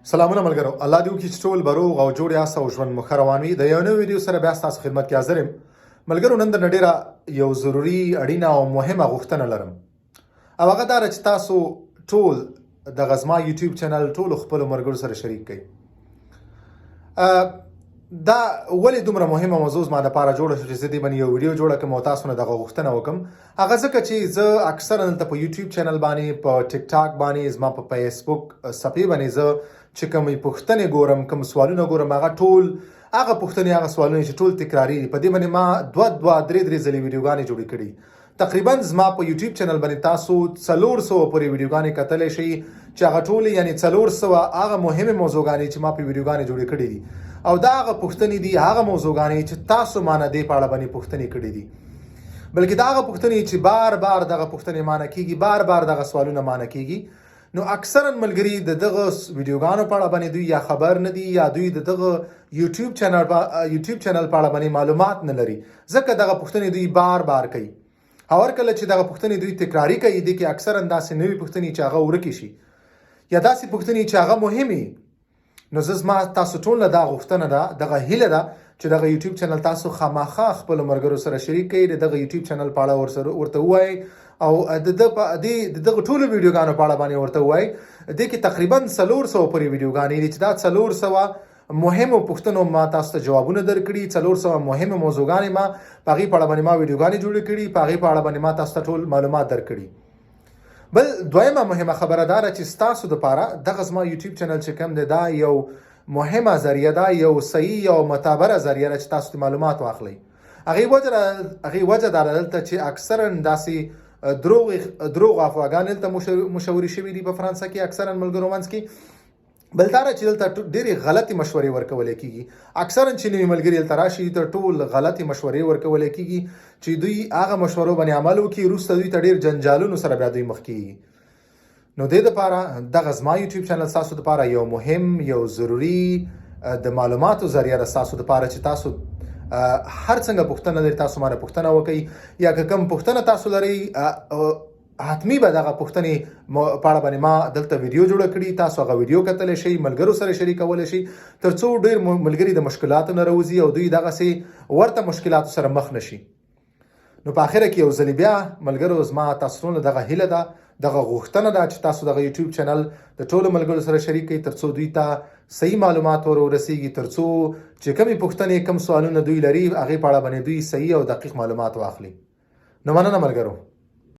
سلامونه ملګرو، الله دې وکړي چې ټول به روغ او جوړ یاست او ژوند مو ښه روان وي. د یو نوي ویډیو سره بیا ستاسو خدمت کې حاضر یم. ملګرو، نن درنه ډېره یو ضروري، اړینه او مهمه غوښتنه لرم او هغه دا ده چې تاسو ټول دغه زما یوټیوب چینل ټولو خپلو ملګرو سره شریک کړئ. دا ولې دومره مهمه موضوع زما لپاره جوړه شوه چې زه دې باندې یو ویډیو جوړه کړم او تاسو نه دغه غوښتنه وکړم؟ هغه ځکه چې زه اکثرا دلته په یوټیوب چینل باندې، په ټیک ټاک باندې، زما په فیسبوک صفحې باندې زه چې کومې پوښتنې ګورم، کوم سوالونه ګورم، هغه ټول هغه پوښتنې، هغه سوالونه چې ټول تکراري دي. په دې باندې ما دوه دوه، درې درې ځلې ویډیوګانې جوړې کړي. تقریبا زما په یوټیوب چینل باندې تاسو 400 پورې ویډیوګانې کتلی شئ چې هغه ټولې، یعنی 400 هغه مهمې موضوعګانې چې ما په ویډیوګانې جوړې کړې دي او دا هغه پوښتنې دي، هغه موضوعګانې چې تاسو ما نه دې په اړه باندې پوښتنې کړې دي، بلکې دا هغه پوښتنې چې بار بار دغه پوښتنې مانه کیږي، بار بار دغه سوالونه مانه کیږي. نو اکثرا ملګري د دغه ویډیوګانو په اړه باندې دوی یا خبر نه دي یا دوی د دغه یوټیوب چینل په اړه باندې معلومات نه لري، ځکه دغه پوښتنې دوی بار بار کوي او هر کله چې دغه پوښتنې دوی تکراري کوي، دي کې اکثرا داسې نوې پوښتنې چې هغه ورکې شي یا داسې پوښتنې چې هغه مهمې. نو زه زما تاسو ټول نه دا غوښتنه ده، دغه هیله ده چې دغه یوټیوب چینل تاسو خامخا خپل ملګرو سره شریک کړئ، د دغه یوټیوب چینل په اړه ورسره ورته ووایئ او د د په دې د دغه ټولو ویډیوګانو په اړه باندې ورته ووایئ. دې کې تقریبا 400 پورې ویډیوګانې دي چې دا 400 مهمو پوښتنو ما تاسو ته جوابونه درکړي. 400 مهمه موضوعګانې ما په هغې په اړه باندې ما ویډیوګانې جوړې کړي، په هغې په اړه باندې ما تاسو ته ټول معلومات درکړي. بل دویمه مهمه خبره دا ده چې ستاسو دپاره دغه زما یوټیوب چینل چې کوم دی، دا یو مهمه ذریعه ده، یو صحیح او معتبره ذریعه ده چې تاسو ته معلومات واخلئ. هغې وجه دا ده، دلته چې اکثرا داسې دروغ دروغ افواګان دلته مشهورې شوي دي په فرانسه کې اکثرا ملګرو منځ کې. بل دا چې دلته ډېرې غلطې مشورې ورکول کېږي. اکثرا چې نوي ملګري دلته راشي، تر ټول غلطې مشورې ورکول کېږي چې دوی هغه مشورو باندې عمل وکړي، وروسته دوی ته ډېر جنجالونو سره بیا دوی مخ کېږي. نو دې دپاره دغه زما یوټیوب چینل ستاسو دپاره یو مهم، یو ضروري د معلوماتو ذریعه ده ستاسو دپاره چې تاسو هر څنګه پوښتنه لرئ، تاسو مانه پوښتنه وکړئ یا که کوم پوښتنه تاسو لرئ، حتمی به دغه پوښتنې په اړه باندې ما دلته ویډیو جوړه کړي. تاسو هغه ویډیو کتلی شئ، ملګرو سره شریکولی شئ، ترڅو ډېر ملګري د مشکلاتو نه راوځي او دوی دغسې ورته مشکلاتو سره مخ نشي. نو په اخره کې یو ځل بیا ملګرو، زما تاسو ټولو دغه هیله ده، دغه غوښتنه ده چې تاسو دغه یوټیوب چینل د ټولو ملګرو سره شریک کړئ، ترڅو دوی ته صحیح معلومات ور ورسیږي، ترڅو چې کومې پوښتنې، کوم سوالونه دوی لري، هغې په اړه باندې دوی صحیح او دقیق معلومات واخلي. نو مننه ملګرو.